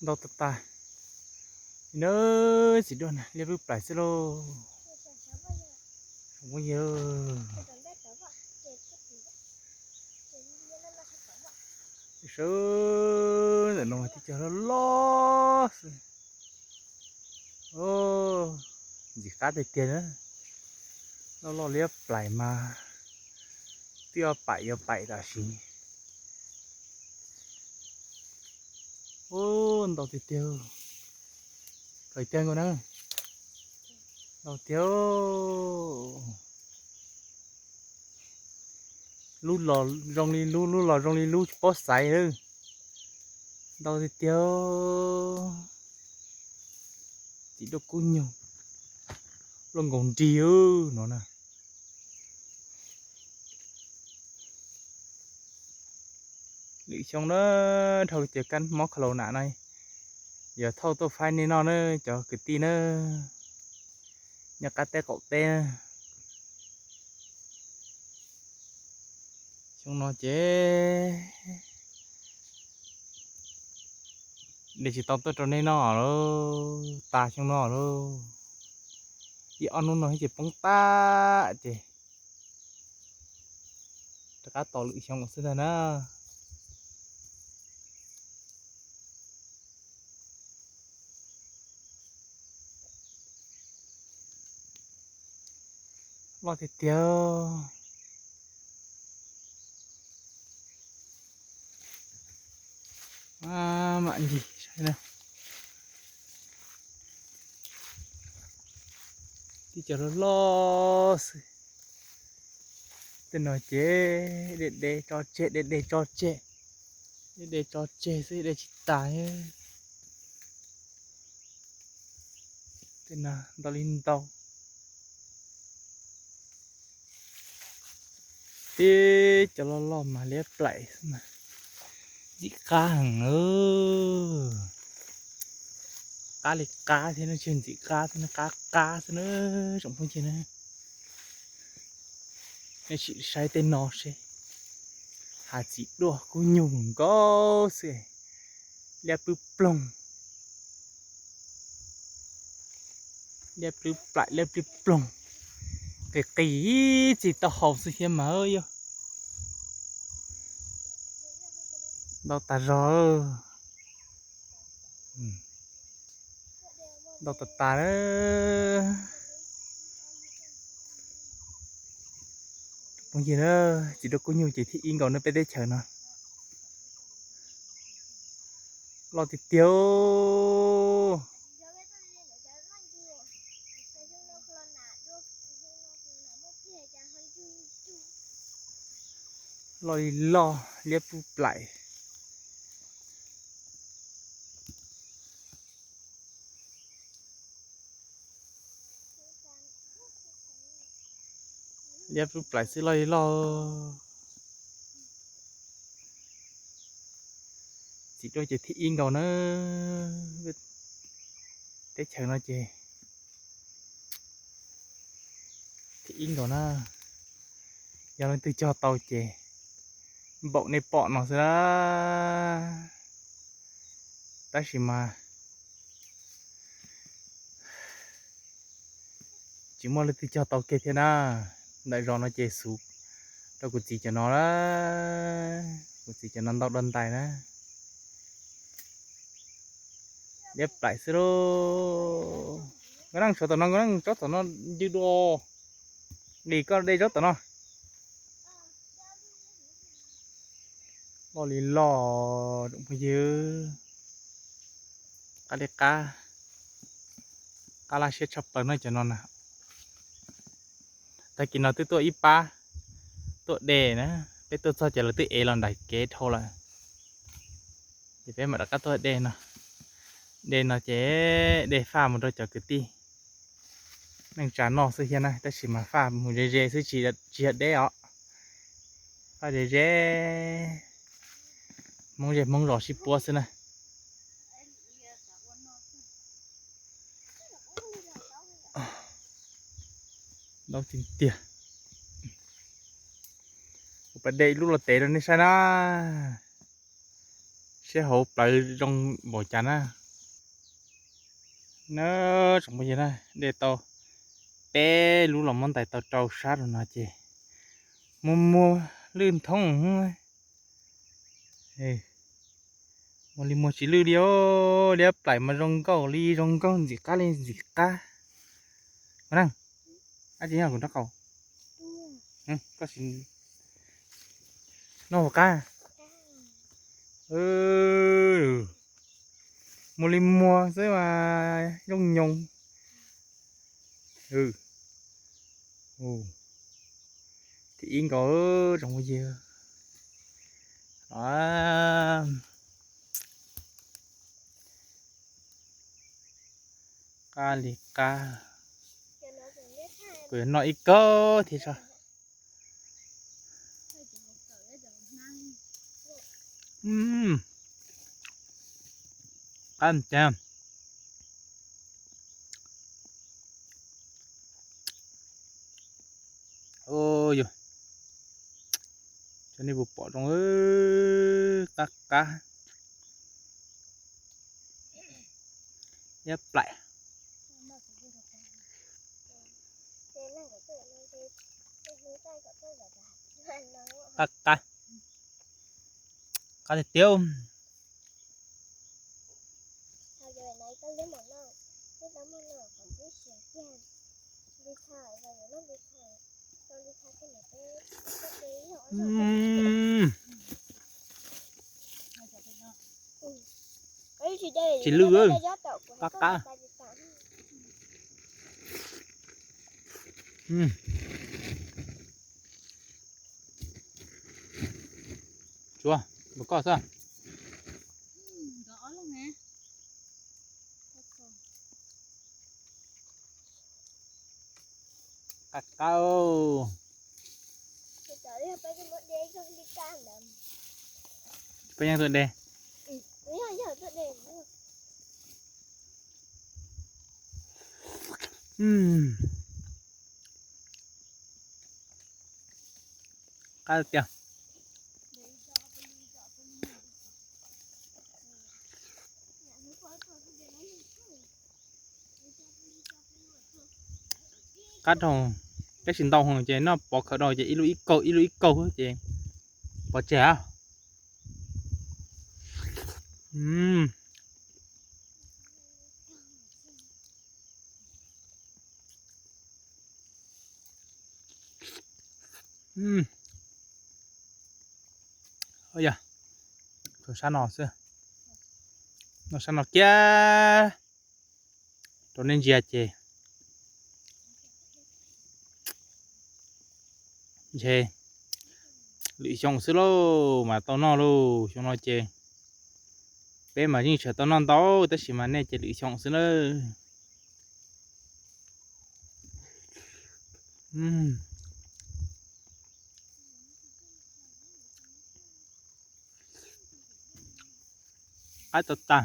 Ntau tas tas na, txiv duaj na, liab pwb plaim xwb lauj. Phooj ywg, sawv ntawm no mas tib co loj loj xwb. Ntxim qab tiag tiag na. Loj loj liab plaim mas twb yuav paim yuav paim tam sim. Ntau tiag tiag. Kawm tiag nkaus na. Ntau tiag. Lub los zoo li lub, lub los zoo li lub, tsis paub xaiv lawm. Ntau tiag tiag. Txiv duaj kub nyug, luaj nkaus nrig no na. Lwm xyoo na, dhau cov kab mob khaus laus nam no, yuav thauj tuaj faib nej noj na cov kwv tij na, nyob qab teb qaum teb. Xyoo no ces de tsis tau tuaj rau nej noj lauj, tas xyoo no lauj. Ib ob hnub no ces poob tag ces rov qab tos lwm xyoo xwb ntag na. Loj tiag tiag. Mam ncig saib na. Tib co loj loj xwb. Tej no ces de de tso tseg, de de tso tseg, de de tso tseg xwb, de tsis tas. Tej no ntau li ntau. Tib co loj loj mas liab plaim xwb mas ntxim qab heev. Qab li qab thiab no, tsis ntxim qab thiab no, qab qab xwb na tsoom phooj ywg na. Nej sim saib tej no seb, hav txiv duaj kub nyug nkaus xwb, liab pwb ploog, liab pwb plaim, liab pwb ploog, qis qis ib txhis taub hau xwb thiab mas yog ntau tas zog. Ntau tas tas na. Phooj ywg na, txiv duaj kub nyug ces thib ib nkaus na peb teb chaws no. Loj tiag tiag. Loj li loj, liab pwb plaim. Liab pwb plaim xwb, loj li loj. Txiv duaj ces thib ib nkaus na. Teb chaws no ces thib ib nkaus na. Yog leej twg cog tau ces npaum nej pom no xwb na. Tab sis mas tsis muaj leej twg cog tau kiag thiab na. Ntawm zos no ces xuv rau kuv txiv cov no na. Kuv txiv cov no ntau dua ntais na. Liab plaim xwb lauj. Nkauj Neej, tsob tom no, Nkauj Neej, tsob tom no ncw dua. Nqis koj de tsob tom no. Loj li loj, tsoom phooj ywg. Qab li qab, qab laj siab tshaj plaws no cov no na. Tag kis no twb tuaj ib pab tuaj de na, peb tuaj txog ces lawv twb ev los nram kev dhau lawm. Ces peb mam rov qab tuaj de no. De no ces de faj mus rau cov kwv tij neej tsa noj xwb thiab na, tab sis mas faj mus ze ze xwb, tsis yog deb os. Faj ze ze, Hmoob zej Hmoob zos sib puab xwb na. Ntau tiag tiag. Kuv pab de ib lub los tev rau nej saib na. Seb hauv plawv zoo npaum cas na. Na, tsoom phooj ywg na, de tau peb lub los muab ntais tau rau sab rau no ces muag muag lwj nthoob. Muag li muag tsis lwj li os, liab plaim mas zoo nkauj li zoo nkauj, ntxim qab li ntxim qab. Dab tsi nyob kuv nraub qaum? Koj sim noj ua qab. Muag li muag xwb mas yooj yoos. Thib ib nkaus tsoom phooj ywg. Qab li qab. Kuv yuav noj ib kaug thiab tso. Qab cas. Yog, cov nej puas pom zoo, qab qab. Liab plaim. Qab qab. Qab tiag tiag. Tsis lwj, qab qab. Tsuav, koj xwb. Qab qab. Peb yeej tuaj de. Qab tiag. Qab dhau, tab sis ntau heev ces noj pov khawv dhau ces ib lub ib kaug ib lub ib kaug ces pov tseg. Yog, sab no xwb, noj sab no kiag rau nej ntsia ces ntshe lwm xyoo xwb lauj mas tau noj lauj. Xyoo no ces peb mas yeej tseem tau noj ntau tab sis mas nej ces lwm xyoo xwb nawb. Qab tau tag.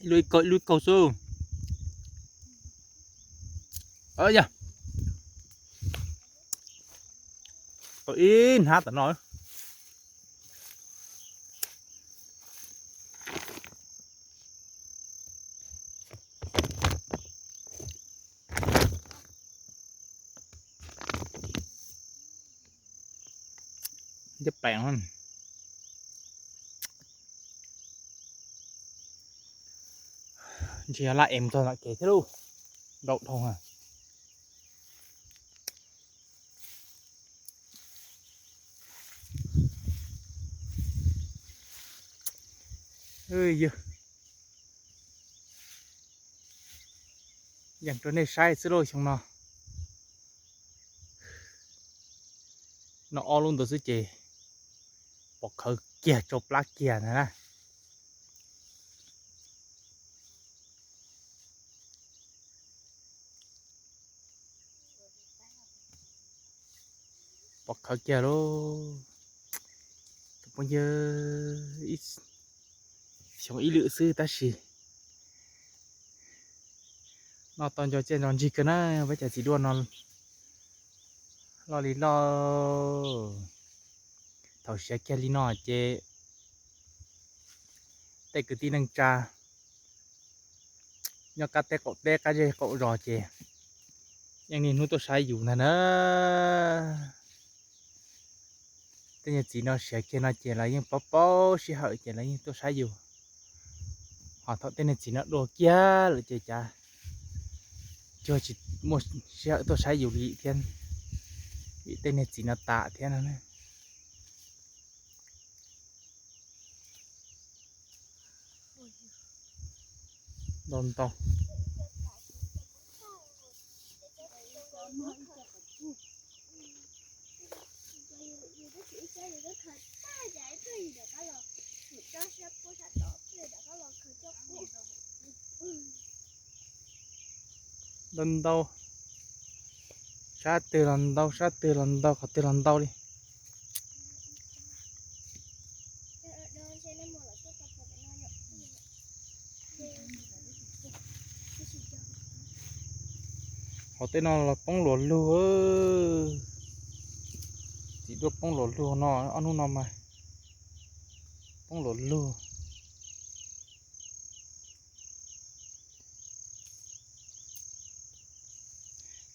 Ib lub ib kaug ib lub ib kaug xwb. Yog, tau ib hnab tom no. Ntsia peem, ntsia laj es mus txog tom kev thiab lauj, ntau dhau. Yog, yeej rau nej saib xwb lauj xyoo no. Noj ob lub ntawd xwb ces pov khawv kiag tsau plab kiag ntag na. Pov khawv kiag lauj. Tus phooj ywg, xyoo ib lwm xwb tab sis noj tau nco txiaj nco ntsig kawg na. Peb cov txiv duaj no loj li loj. Thaum siav kiag li no ces tej kwv tij neej tsa nyob kab teb qaum teb qab zej qaum zos ces yeej niaj hnub tuaj saib yus ntag na. Tej niag txiv no siav kiag no ces lawv yeej paub paub sij hawm ces lawv yeej tuaj saib yus. Ho thaum tej niag txiv no dua kiag lawm ces cas cuag tsis muaj sij hawm tuaj saib yus li thiab, vim tej niag txiv no tas thiab no. Ntau ntau. Ntau ntau. Sab twg los ntau, sab twg los ntau, qhov twg los ntau li. Hauv tej no los poob luas lug. Txiv duaj poob luas lug no, ob hnub no mas poob luas lug.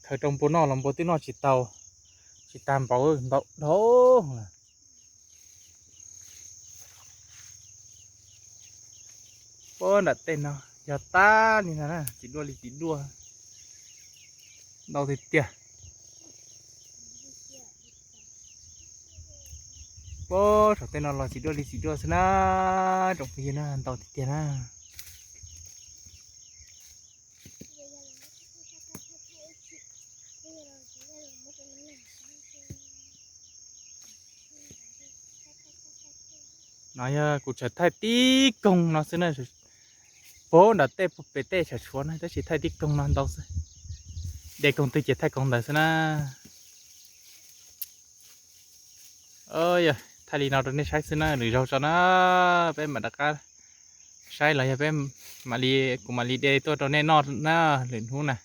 Khaws rau npua noj los npua twb noj tsis tau, tsis tag npaum, npaum dhau lawm. Puag nram tej no yog tag li no na, txiv duaj li txiv duaj, ntau tiag tiag. Puag saum tej no los txiv duaj li txiv duaj xwb na, tsoom phooj ywg na, ntau tiag tiag na. No yog kuv tshawm thaij tib koog no xwb na, puag nram tej puag pem tej tshawm tshuav na, tab sis thaij tib koog no ntau xwb. De koog twg ces thaij koog ntawd xwb na. Yog thaij li no rau nej saib xwb na, lwm zaug tso na, peb mam rov qab saib los yog peb mam li, kuv mam li de tuaj rau nej noj na, lwm hnub na.